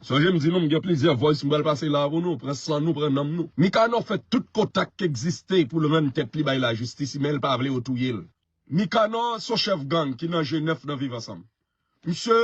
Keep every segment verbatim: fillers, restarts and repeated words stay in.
Sonje m di nou, m gen plizyè voice m pral pase la pou nou. Pran san nou, pran nanm nou. Mikanò fè tout kontak ki egziste pou l rann tèt li bay lajistis, men l pa vle yo touye l. Mikanò se yon chèf gang ki nan Jenèf nan Viv Ansanm. Misye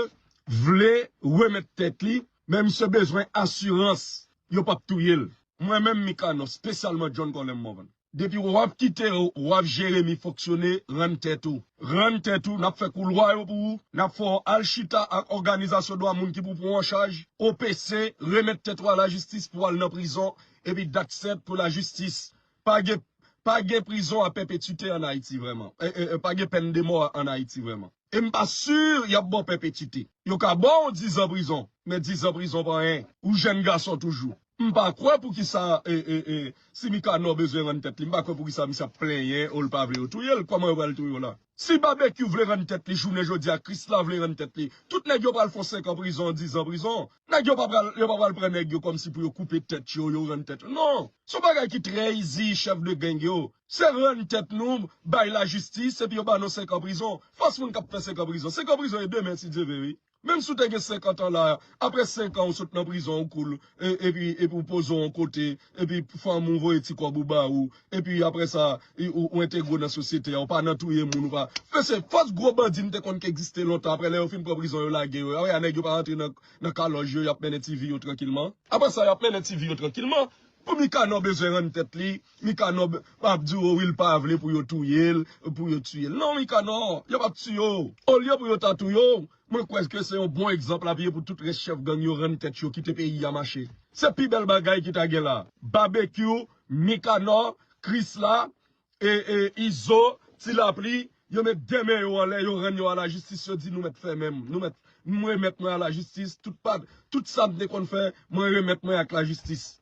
vle remèt tèt li, men misye bezwen asirans yo p ap touye l. Mwen menm Mikanò, espesyalman John Colem Morvan. Depi w ap kite w ap Jeremi fonksyone, rann tèt ou. Rann tèt ou, n ap fè koulwa yo pou ou, n ap fè w al chita ak òganizasyon dwa moun ki pou pran w an chaj, O P C, remèt tèt ou a lajistis pou w al nan prizon, epi dat sèt pou lajistis. Pa gen, pa gen prizon a pèpetite ann Ayiti vrèman. E, e, e, pa gen pèn de mò ann Ayiti vrèman. E m pa si y ap ba w pèpetite. Yo ka ba w dizan prizon, men dizan prizon pa anyen. Ou jèn gason toujou. M pa kwè poukisa, e, e, e, si Mikanò bezwen rann tèt li, m pa kwè poukisa misye ap plenyen, o, l pa vle yo touye l. Kòman yo pral touye w la? Si Babekyou vle rann tèt li, jounen jodi a, Krisla vle rann tèt li, tout nèg yo pral fè w senk an prizon, dizan prizon. Nèg yo pa pral, yo pa pral pran nèg yo kòmsi pou yo koupe tèt yo, yo rann tèt yo. Non! Se yon bagay ki trè easy, chèf de gang yo. Se rann tèt nou, bay lajistis, epi yo ba nou senk an prizon. Fòs moun k ap fè senk an prizon. Senk an prizon e demen, si Dye vle, wi. Menm si w te gen senkant an la, apre senk an, ou sot nan prizon, ou cool, e, epi, epi w poze w yon kote, epi fanmi w voye ti kòb ou ba ou, epi apre sa, e, ou, ou entegre w nan sosyete a, ou pa nan touye moun, ou pa. Men se fòs gwo bandi m te konn ki egziste lontan, apre lè yo fin pran prizon, yo lage yo. Apre a, nèg yo pa rantre nan, nan kalòj yo, y ap mennen ti vi yo trankilman. Apre sa, y ap mennen ti vi yo trankilman. Pou Mikanò bezwen rann tèt li, Mikanò b-, ap di w, wi, l pa vle pou yo touye l, pou yo tiye l. Non, Mikanò, y ap ap tiye w. Olye pou yo ta touye w, mwen kwè ke se yon bon egzanp l ap ye pou tout rès chèf gang yo rann tèt yo, kite peyi a mache. Se pi bèl bagay ki ta gen la. Babekyou, Mikanò, Krisla, e, e, Izo, Ti Lapli, yo met de men yo anlè, yo rann yo a lajistis, yo di nou mèt fèmen m, nou mèt, m remèt mwen a lajistis, tout pa, tout sa m te konn fè, mwen remèt mwen ak lajistis.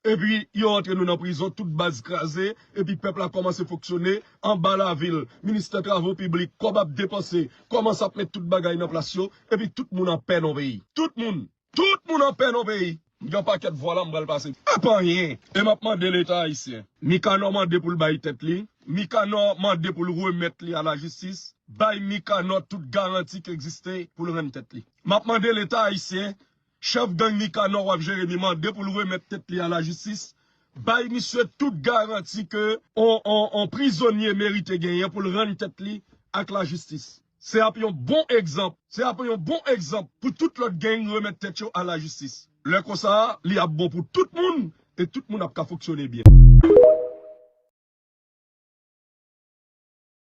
Epi yo antre nou nan prizon, tout baz kraze, epi pèp la kòmanse fonksyone anba lavil, ministè travo piblik, kòb ap depanse, kòmanse ap met tout bagay nan plas yo, epi tout moun anpè nan peyi. Tout moun, tout moun anpè nan peyi. M gen yon pakèt vwa la m pral pase. E pa anyen. E m ap mande Leta ayisyen. Mikanò mande pou l bay tèt li. Mikanò mande pou l remèt li a lajistis. Bay Mikanò tout garanti ki egziste pou l rann tèt li. M ap mande Leta ayisyen, chèf gang Mikanò w ap jere, li mande pou l remèt tèt li a lajistis. Bay misye tout garanti ke on, on, on prizonye merite genyen pou l rann tèt li ak lajistis. Se ap yon bon egzanp. Se ap yon bon egzanp pou tout lòt gang remèt tèt yo a lajistis. Lè konsa, li ap bon pou tout moun e tout moun ap ka fonksyone byen.